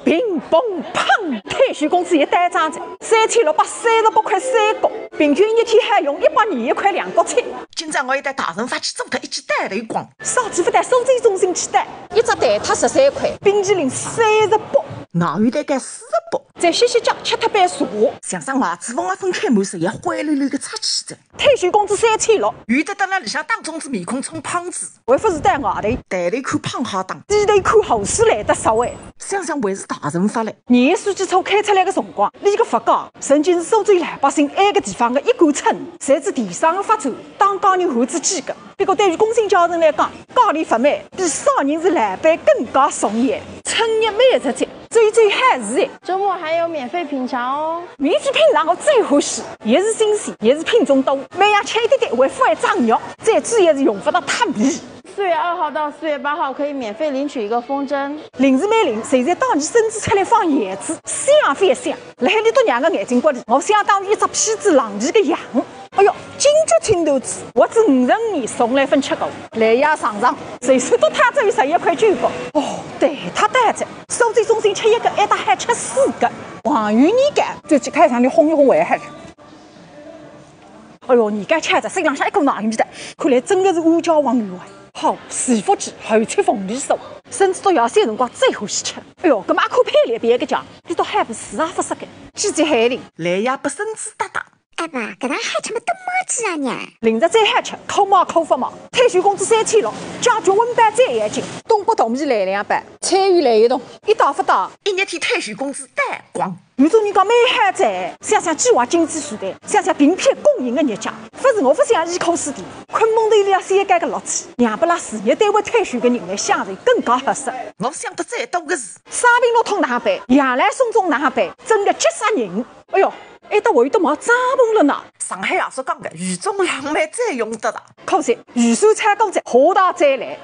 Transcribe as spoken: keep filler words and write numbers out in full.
乒乓乓，退休工资一单张子，三千六百三十八块三角，平均一天还用一百二十块两角七。今朝我要带大人发去做脱一记单头光，啥地方到收费中心去单，一只蛋挞十三块，冰淇淋三十八，奶油蛋糕四十八，再歇歇脚吃脱杯茶。想想外子风啊，分开满是也灰溜溜个出去的。退休工资三千六，有的蹲辣里向打粽子，面孔充胖子，还不是到外头，抬头看胖哈当，低头看后势来得少哎。想想还是大人发嘞。年数几错开出来个辰光，伊个发家，曾经是苏州老百姓埃个地方个一杆秤，侪是电商个发展，当家人喊仔几个。不过对于工薪阶层来讲，价钿发美，比啥人是老板更加重要。春节美食节，最最好是哎。周末还有免费品尝哦。免费品尝我最欢喜，也是新鲜，也是品种多，每样吃一点点，还勿会长肉，最主要是用勿着脱皮。四月二号到四月八号可以免费领取一个风筝。零食美零，随在当地甚至出来放叶子，香勿香？辣海里头娘个眼睛骨里，我相当于一只披仔狼皮个羊。哎哟，金桔青团子，我只五十年从来勿吃过。来呀尝尝，随手都摊仔有十一块九角。哦，对，太淡哉，苏州中心吃一个，埃搭还吃四个。黄油年糕，最去开场里烘一烘还好吃。 哎哟，年糕吃着身浪向一股奶油味道，看来真的是乌家黄油啊。好，四福鸡、厚切凤梨酥，甚至到夜深辰光最欢喜吃。哎哟，搿么阿可配列别个讲，伊倒还勿是啊，勿是个，季节海ling。来呀，拨孙子搭搭。哎妈，搿能还吃么多么子啊呢？零食最好吃，可买可勿买。退休工资三千六，解决温饱最要紧。东北大米来两包，菜油来一桶，一打勿打，一日天退休工资带光。 有种人讲蛮好哉，想想计划经济时代，想想平平供应个日脚，勿是我勿想依靠私店，困梦头里要三间个乐趣，让拨拉事业单位退休个人来享受更加合适。我想得最多个是，沙坪路通哪办，羊栏松中哪办，真个急煞人。哎哟，埃搭还有得买帐篷了呢。上海爷叔讲个，雨中浪漫最用得着。可惜雨傘超过哉，下大再来。